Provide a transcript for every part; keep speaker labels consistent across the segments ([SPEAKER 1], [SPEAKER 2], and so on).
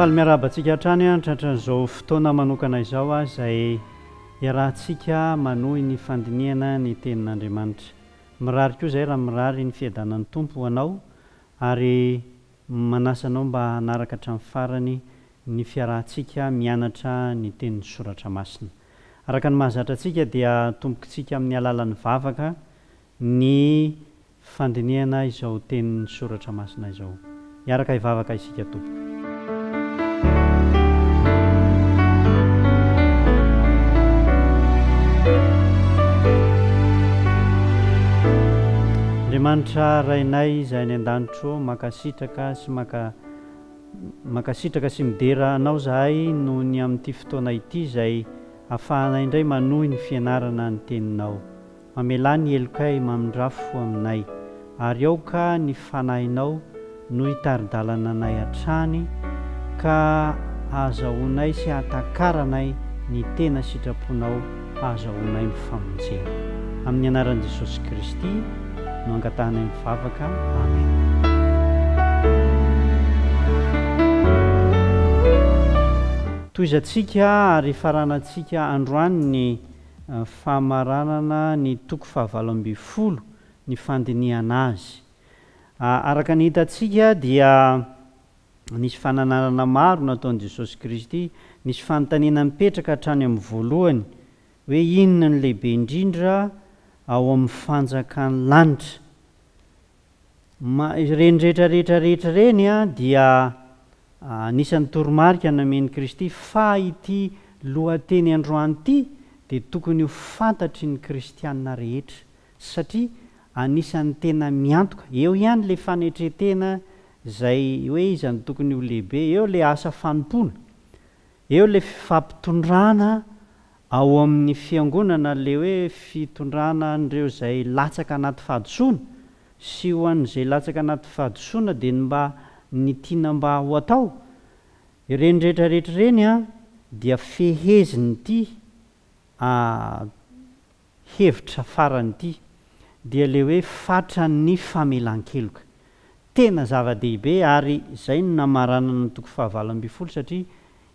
[SPEAKER 1] Faly miarahaba antsika hatrany an, tratran'izao fotoana manokana izao aho izay iarahantsika manohy ny fandinihana ny tenin'Andriamanitra. Mirary koa izay raha mirary ny fiadanan'ny Tompo ho anao ary manasa anao mba hanaraka hatramin'ny farany ny fiarahantsika mianatra ny tenin'ny Soratra Masina. Araka ny mahazatra antsika dia atombokintsika amin'ny alalan'ny vavaka ny fandinihana izao tenin'ny Soratra Masina izao. Hiaraka hivavaka isika tompoko. Andriamanitra Rainay izay any an-danitro, mankasitraka sy maka mankasitraka sy midera Anao zahay noho ny amin'ity fotoana ity izay afahanay indray manohy ny fianarana ny Teninao. Mamelà ny helokay mamindrafo aminay, ary aoka ny Fanahinao no hitari-dalana anay hatrany ka hahazahoanay sy hahatakaranay ny tena sitraponao hahazahoanay ny famonjena. Amin'ny anaran'i Jesosy Kristy no angatahanay mivavaka. Amena. Tohizantsika ary faranantsika androany ny Famaranana ny toko fahavalo ambinifolo ny fandinihana azy. Araka ny hitantsika dia nisy fananarana maro nataon'i Jesosy Kristy, nisy fanontaniana mipetraka hatrany amin'ny voalohany hoe inona no lehibe indrindra ao amin'ny fanjakan'ny lanitra. Ma, ireny rehetra rehetra rehetra ireny dia anisan'ny toromarika nomen'i Kristy fa ity lohateny androany ity dia tokony ho fantatry ny kristiana rehetra satria anisan'ny tena miantoka, eo ihany ilay fanetren-tena izay hoe iza no tokony ho lehibe, eo ilay asa fanompoana, eo ilay fifampitondrana Ao amin'ny fiangonana le hoe fitondrana an'ireo izay latsaka anaty fahadisoana sy ho an'izay latsaka anaty fahadisoana dia ny mba ny tiana mba ho atao. Ireny rehetra rehetra ireny an dia fehezin'ity a hevitra farany ity dia le hoe fatran'ny famelan-keloka. Tena zava-dehibe ary izay no namaranana ny toko fahavalo ambinifolo satria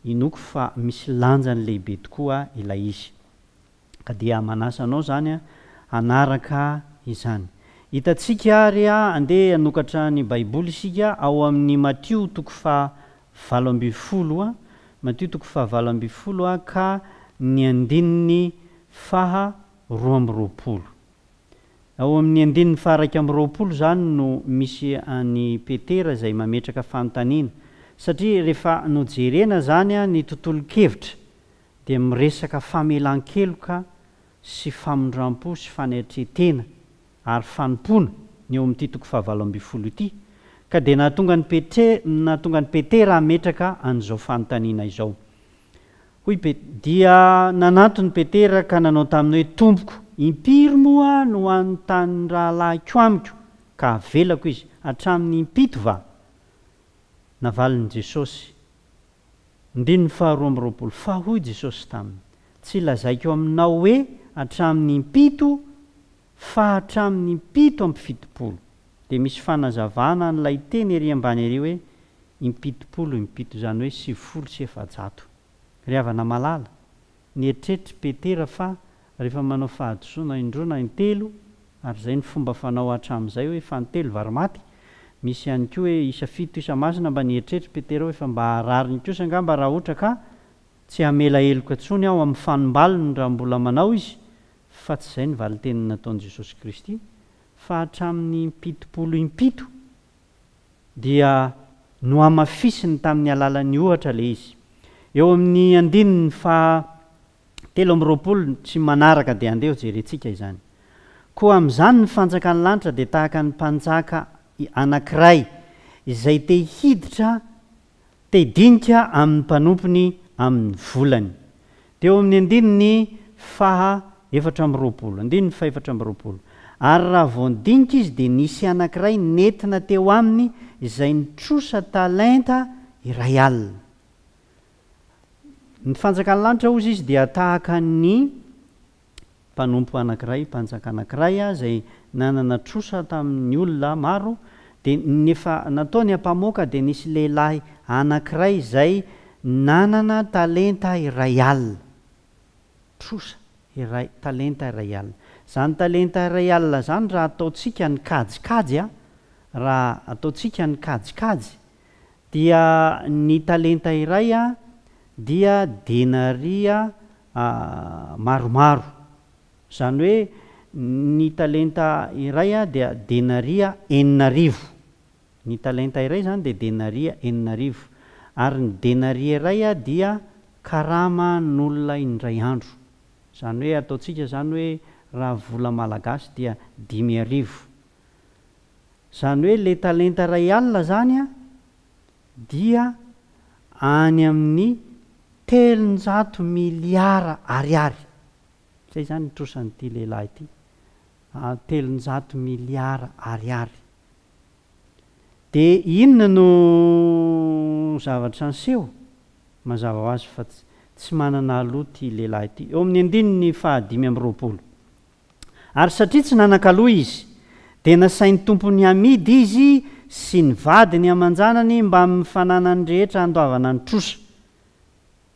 [SPEAKER 1] Inoako fa misy lanjany lehibe tokoa ilay izy. Ka dia manasa anao izany hanaraka izany. Hitantsika ary, andeha hanokatra ny Baiboly isika ao amin'ny Matio toko faha 18, Matio toko faha 18 ka ny andininy faha 22. Ao amin'ny andininy faha-21 izany no misy an'i Petera izay mametraka fanontaniana, satria rehefa nojerena izany ny tontolon-kevitra dia miresaka famelan-keloka sy famindram-po sy fanetren-tena ary fanompoana ny eo amin'ity toko faha-18 ity, ka dia nahatonga an'i Petre nahatonga an'i Petera hametraka an'izao fanontaniana izao. Hoy Pet. Dia nanantona i Petera ka nanao taminy hoe, Tompoko, impiry moa no hanontany ny rahalahiko amiko, ka havelako izy? Hatramin'ny impito va? Navalin'i Jesosy. Andininy faharoa amby roapolo, Fa hoy Jesosy taminy, Tsy lazaiko aminao hoe hatramin'ny impito, fa hatramin'ny impito amby fitopolo. Dia misy fanazavana an'ilay teny ery ambany ery hoe Impitopolo impito, izany hoe 490. Ry havana malala, nieritreritra i Petera fa rehefa manao fahadisoana indroa na intelo, ary izay no fomba fanao hatramin'izay hoe fantelo vary maty, misy ihany koa hoe isa fito isa masina, mba nieritreritra i Petera hoe fa mba rariny kosa angamba raha ohatra ka tsy hamela heloka intsony aho amin'ny fanombalony raha mbola manao izy, fa tsy izay ny valinteny nataon'i Jesosy Kristy, fa hatramin'ny impitopolo impito dia nohamafisiny tamin'ny alalan'ny ohatra ilay izy. Eo amin'ny andininy faha 23 sy manaraka dia andeha hojerentsika izany. Koa amin'izany ny fanjakan'ny lanitra dia tahaka ny mpanjaka anankiray izay te hiditra Te-hidinika amin'ny mpanompony amin'ny volany. Teo amin'ny andininy faha 24, andininy faha 24, Ary raha vao nidinika izy dia nisy anankiray nentina teo aminy izay nitrosa talenta iray alina. Ny fanjakan'ny lanitra hozy izy dia tahaka ny mpanompo anankiray, mpanjaka anankiray izay nanana trosa tamin'ny olona maro, dia ny efa nataony ampamoaka dia nisy lehilahy anankiray izay nanana talenta iray alina. Trosa iray, talenta iray alina. Izany talenta iray alina izany raha ataontsika ny kajikajy a, raha ataontsika ny kajikajy dia ny talenta iray a dia denaria maromaro. Izany hoe ny talenta iray dia denaria 6000. Ny talenta iray izany dia denaria 6000. Ary ny denaria iray dia karaman'olona indray andro. Izany hoe ataontsika izany hoe raha vola malagasy dia 5000. Izany hoe ilay talenta iray alina izany dia any amin'ny 300 miliara ariary. Izay izany ny trosan'ity lehilahy ity, 300 miliara ariary. Dia inona no zavatra niseho? Mazava ho azy fa tsy manana aloha ity lehilahy ity. Eo amin'ny andininy fahadimy amby 20. Ary satria tsy nanan-kaloha izy, dia nasain'ny tompony hamidy izy sy ny vadiny aman-janany mbamin'ny fananany rehetra handoavana ny trosa.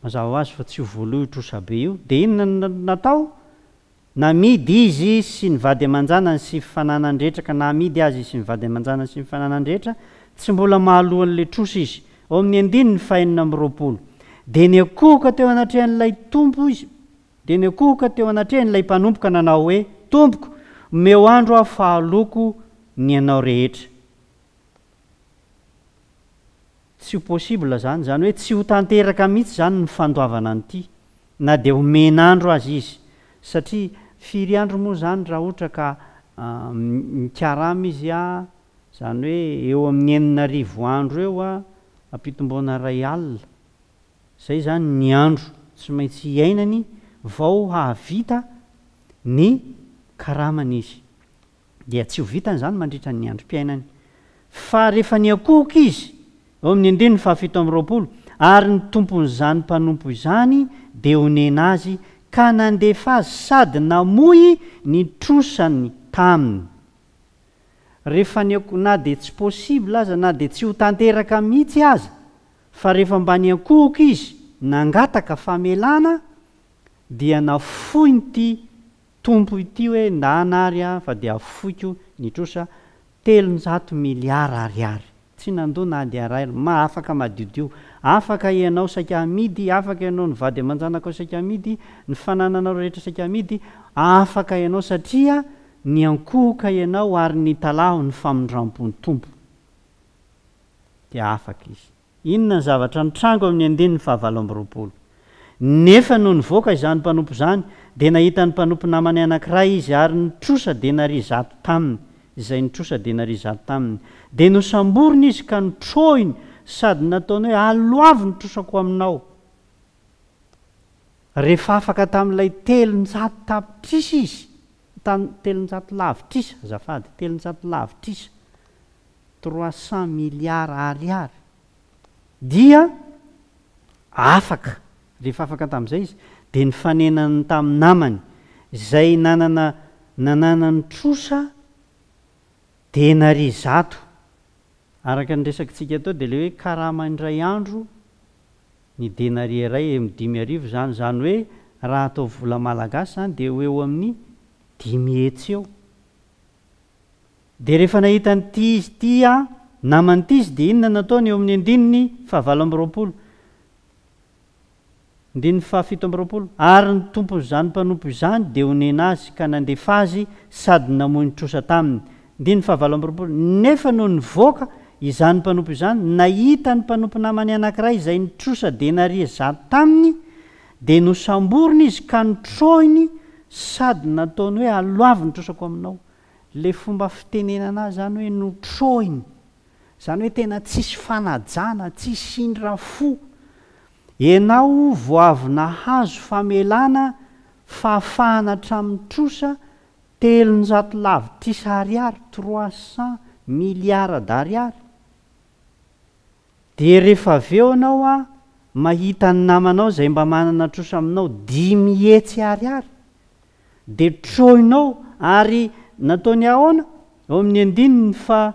[SPEAKER 1] Mazava ho azy fa tsy ho voaloa io trosa be io. Dia inona no natao? Namidy izy sy ny vady aman-janany sy fananany rehetra ka namidy azy izy sy ny vady aman-janany sy ny fananany rehetra, tsy mbola mahaloa an'ilay trosa izy. Ao amin'ny andininy fahenina amby 20. Dia niankohoka teo anatrehan'ilay Tompo izy, dia niankohoka teo anatrehan'ilay mpanompo ka nanao hoe, Tompoko, omeo andro aho fa haloako ny anao rehetra. Tsy ho possible zany, zany hoe tsy ho tanteraka mihitsy zany ny fandoavana an'ity na dia omena andro aza izy satria firy andro moa zany raha ohatra ka mikarama izy a, zany hoe eo amin'ny 6000 andro eo a, ampitomboana iray alina, zay zany ny andro tsy maintsy iainany vao hahavita ny karamany izy. dia tsy ho vitany izany mandritra ny androm-piainany. Fa rehefa niankohoka izy, eo amin'ny andininy fahafito amby 20, ary ny tompon'izany mpanompo izany dia onena azy ka nandefa azy sady namoy ny trosany taminy. Rehefa nianko, na dia tsy possible aza, na dia tsy ho tanteraka mihitsy aza, fa rehefa mba niankohoka izy, nangataka famelana, dia nafoin'ity Tompo ity hoe ndana ary aho fa dia afoiko ny trosa 300 miliara ariary. Tsy nandoa na dia iray ma afaka madiodio. Afaka ianao saika amidy, afaka ianao ny vady aman-janakao saika amidy, ny fanananao rehetra saika amidy, afaka ianao satria niankohoka ianao ary nitalaho ny famindrampon'ny Tompo. Dia afaka izy. Inona ny zavatra nitranga ao amin'ny andininy fahavalo amby 20? Nefa nony nivoaka izany mpanompo izany, dia nahita ny mpanompo namany anankiray izy ary nitrosa denaria zato taminy, izay nitrosa denaria zato taminy. Dia nosamboriny izy ka notrohiny sady nataony hoe, Aloavy ny trosako aminao. Rehefa afaka tamin'ilay 300 tapitrisa izy, 300 lavitrisa, azafady, 300 lavitrisa, 300 milliards ariary dia afaka, rehefa afaka tamin'izay izy dia nifanenany tamin'ny namany izay nanana nananany trosa denaria zato, araka ny resakitsika teo dia ilay hoe karama indray andro ny denaria iray eo amin'ny 5000 izany, izany hoe raha atao vola malagasy izany dia ho eo amin'ny 500 eo. Dia rehefa nahita an'ity izy ity a, namany ity izy, dia inona no nataony eo amin'ny andininy fahavalo amby 20? Andininy fahafito amby 20, Ary ny tompon'izany mpanompo izany dia onena azy ka nandefa azy sady namoy ny trosa taminy. Andininy fahavalo amby 20, Nefa nony nivoaka izany mpanompo izany, nahita ny mpanompo namany anankiray izay nitrosa denaria zato taminy, dia nosamboriny izy ka notrohiny sady nataony hoe, Aloavy ny trosako aminao. Le fomba fitenenana azy zany hoe notrohiny, zany hoe tena tsisy fanajana, tsisy indra fo. Enao vao avy nahazo famelana fahafahana hatramin'ny trosa 300 lavitrisa ariary, 300 milliards d'ariary. Dia rehefa avy eo ianao a mahita ny namanao izay mba manana trosa aminao 500 ariary, dia trohinao ary nataony ahoana? Ao amin'ny andininy faha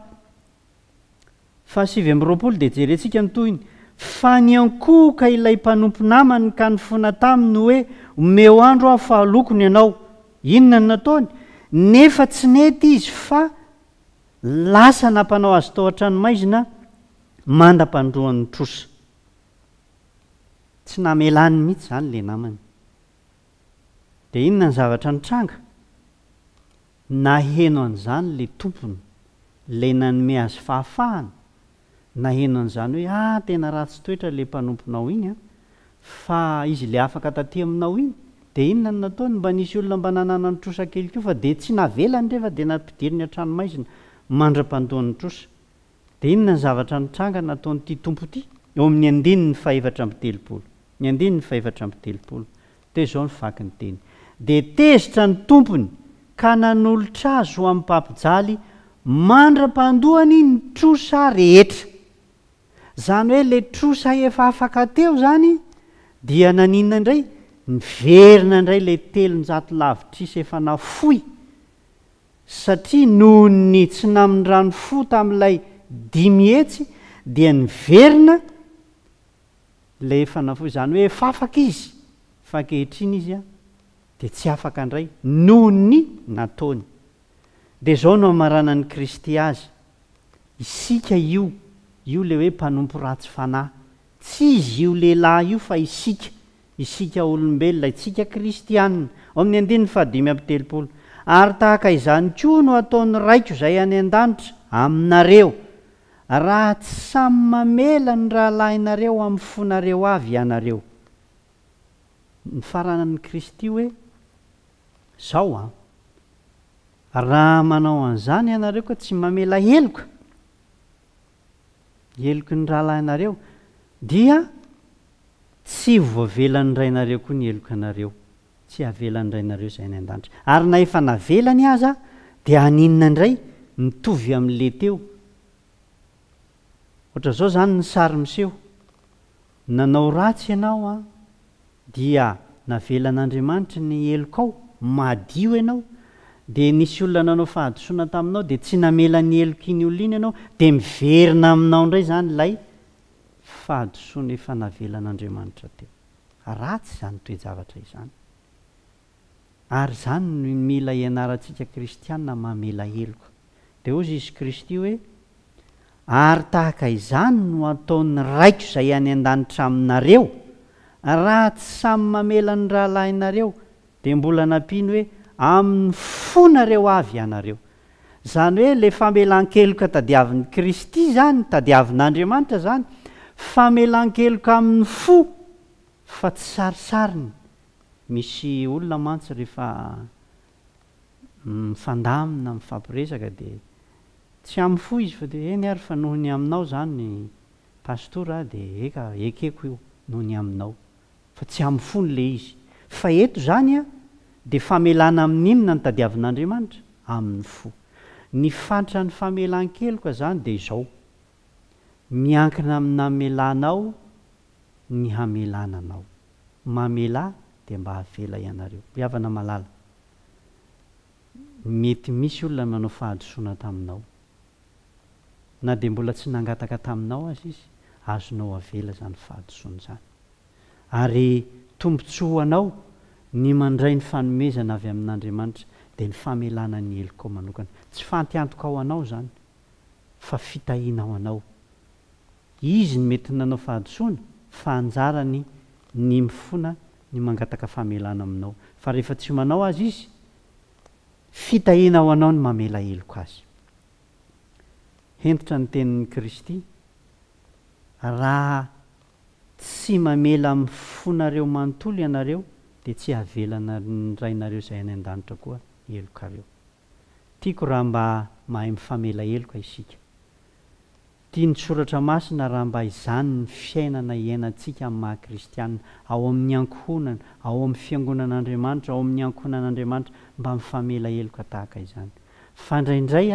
[SPEAKER 1] 29 dia jerentsika ny tohiny. Fa niankohoka ilay mpanompo namany ka nifona taminy hoe, Omeo andro aho fa haloko ny anao. Inona no nataony? Nefa tsy nety izy fa lasa nampanao azy tao an-tranomaizina mandra-pandroan'ny trosa. Tsy namelany mihitsy izany ilay namany. Dia inona ny zavatra nitranga? Naheno an'izany ilay tompony, ilay nanome azy fahafahana, naheno an'izany hoe, ah, tena ratsy toetra ilay mpanomponao iny an, fa izy ilay afaka taty aminao iny, dia inona no nataony, mba nisy olona mba nananany trosa kely koa fa dia tsy navelany re fa dia nampidiriny an-tranomaizina mandra-pandoany trosa. Dia inona ny zavatra nitranga nataon'ity Tompo ity? Eo amin'ny andininy fahefatra amby telopolo. Ny andininy fahefatra amby telopolo. Dia izao ny vaky ny teny. Dia tezitra ny tompony ka nanolotra azy ho amin'ny mpampijaly mandra-pandoany ny trosa rehetra. Izany hoe ilay trosa efa afaka teo izany dia naninona indray? Niverina indray ilay 300 lavitrisa efa nafoy satria noho ny tsy namindrany fo tamin'ilay 500 dia niverina ilay efa nafoy, izany hoe efa afaka izy fa ankehitriny izy dia tsy afaka indray noho ny nataony. Dia izao no amaranan'i Kristy azy, isika io, io ilay hoe mpanompo ratsy fanahy, tsy izy io lehilahy io fa isika, isika olombelona, isika kristiana, ao amin'ny andininy faha-35, Ary tahaka izany koa no ataon'ny Raiko izay any an-danitra aminareo, raha tsy samy mamela ny rahalahinareo amin'ny fonareo avy ianareo. Nifaranan'i Kristy hoe, Izao an, raha manao an'izany ianareo ka tsy mamela heloka, heloky ny rahalahinareo, dia tsy ho voavelan'ny Rainareo koa ny helokanareo. Tsy havelan'ny Rainareo izay any an-danitra. Ary na efa navelany aza, dia haninona indray? Mitovy amin'ilay teo. Ohatran'izao izany ny sary miseho. Nanao ratsy ianao an, dia navelan'Andriamanitra ny helokao, madio ianao, dia nisy olona nanao fahadisoana taminao, dia tsy namela ny helok'iny olona iny ianao, dia miverina aminao indray izany ilay fahadisoana efa navelan'Andriamanitra teo. Ratsy izany toe-javatra izany. Ary izany no mila ianarantsika kristiana mamela heloka. Dia hozy Izy Kristy hoe, Ary tahaka izany no ataon'ny Raiko izay any an-danitra aminareo, raha tsy samy mamela ny rahalahinareo, dia mbola nampiany hoe, amin'ny fonareo avy ianareo. Izany hoe ilay famelan-keloka tadiavin'i Kristy izany, tadiavin'Andriamanitra izany, famelan-keloka amin'ny fo fa tsy sarisariny. Misy olona mantsy rehefa mifandamina, mifampiresaka dia tsy amin'ny fo izy fa dia eny ary fa noho ny aminao izany Pastora dia eka ekeko io noho ny aminao. Fa tsy amin'ny fony ilay izy. Fa eto izany an, dia famelana amin'ny inona no tadiavin'Andriamanitra? Amin'ny fo. Ny fantran'ny famelan-keloka izany dia izao, miankina amin'ny namelanao ny hamelana anao. Mamelà dia mba havela ianareo. Ry havana malala, mety misy olona nanao fahadisoana taminao. Na dia mbola tsy nangataka taminao aza izy, azonao avela izany fahadisoana izany. Ary tombontsoa ho anao ny mandray ny fanomezana avy amin'Andriamanitra, dia ny famelana ny helokao manokana. Tsy fantiantoka ho anao izany, fa fitahiana ho anao. Izy no mety nanao fahadisoana, fa anjarany ny mifona, ny mangataka famelana aminao. Fa rehefa tsy manao aza izy, fitahiana ho anao ny mamela heloka azy. Hentitra ny tenin'i Kristy, Raha tsy mamela amin'ny fonareo manontolo ianareo, dia tsy havelan'ny Rainareo izay any an-danitra koa ny helokareo. Tiako raha mba mahay mifamela heloka isika. Tian'ny Soratra Masina raha mba izany ny fiainana iainantsika amin'ny maha kristiana, ao amin'ny ankohonana, ao amin'ny fiangonan'Andriamanitra, ao amin'ny ankohonan'Andriamanitra, mba mifamela heloka tahaka izany. Fa indraindray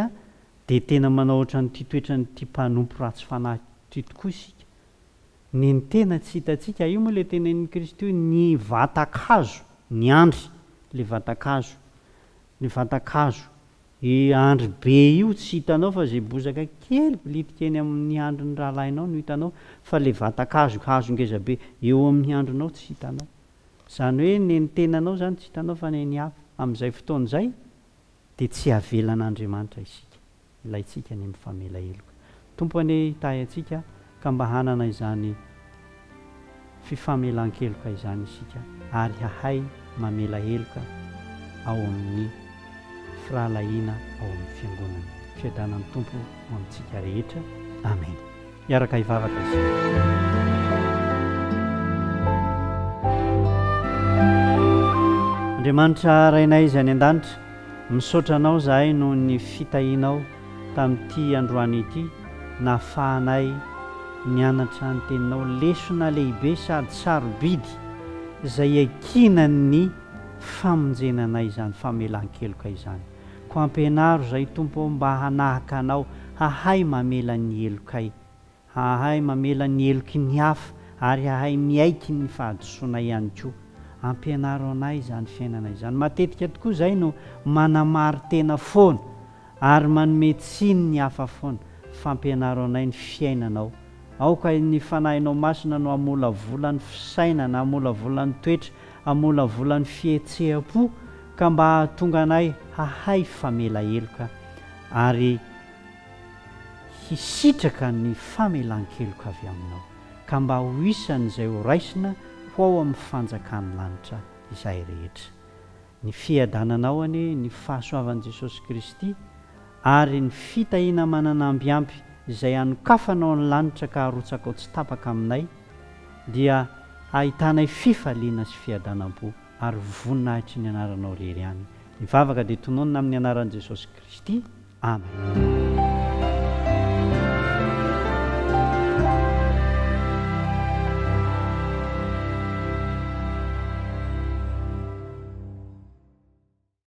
[SPEAKER 1] dia tena manao ohatran'ity toetran'ity mpanompo ratsy fanahy ity tokoa isika. Ny ny tena tsy hitantsika, io moa ilay tenenin'i Kristy hoe ny vatan-kazo, ny andry, ilay vatan-kazo, ny vatan-kazo. I andry be io tsy hitanao fa zay bozaka kely bilitika eny amin'ny handrin'ny rahalahinao no hitanao fa le vatan-kazo hazo ngeza be eo amin'ny handrinao tsy hitanao. Izany hoe ny ny tenanao izany tsy hitanao fa ny ny hafa. Amin'izay fotoana izay dia tsy avelan'Andriamanitra isika. Ilaintsika ny mifamela heloka. Tompo anie hitahy antsika ka mba hanana izany fifamelan-keloka izany isika ary hahay mamela heloka ao amin'ny firahalahiana ao amin'ny Fiangonana. Fiadanan'ny Tompo ho amintsika rehetra. Amena. Hiaraka hivavaka isika. Andriamanitra Rainay izay any an-danitra, misaotra Anao izahay noho ny fitahianao tamin'ity androany ity nahafahanay nianatra ny Teninao, lesona lehibe sady sarobidy izay iankinan'ny famonjena anay izany famelan-keloka izany. Koa ampianaro izahay Tompo ô mba hanahaka Anao, hahay mamela ny helokay, hahay mamela ny heloky ny hafa ary hahay miaiky ny fahadisoanay ihany koa. Ampianaro anay izany fiainana izany. Matetika tokoa izahay no manamari-tena foana ary manome tsiny ny hafa foana. Fampianaro anay ny fiainanao. Aoka ny Fanahinao Masina no hamolavola ny fisainana, hamolavola ny toetra, hamolavola ny fihetseham-po ka mba hahatonga anay hahay famela heloka ary hisitraka ny famelan-keloka avy Aminao, ka mba ho isan'izay ho raisina ho ao amin'ny fanjakan'ny lanitra izahay rehetra. Ny fiadananao anie, ny fahasoavan'i Jesosy Kristy, ary ny fitahiana manana ambiampy izay anokafanao ny lanitra ka arotsakao tsy tapaka aminay, dia hahitanay fifaliana sy fiadanam-po ary voninahitry ny anaranao irery ihany. Ny vavaka dia tononina amin'ny anaran'i Jesosy Kristy. Amen.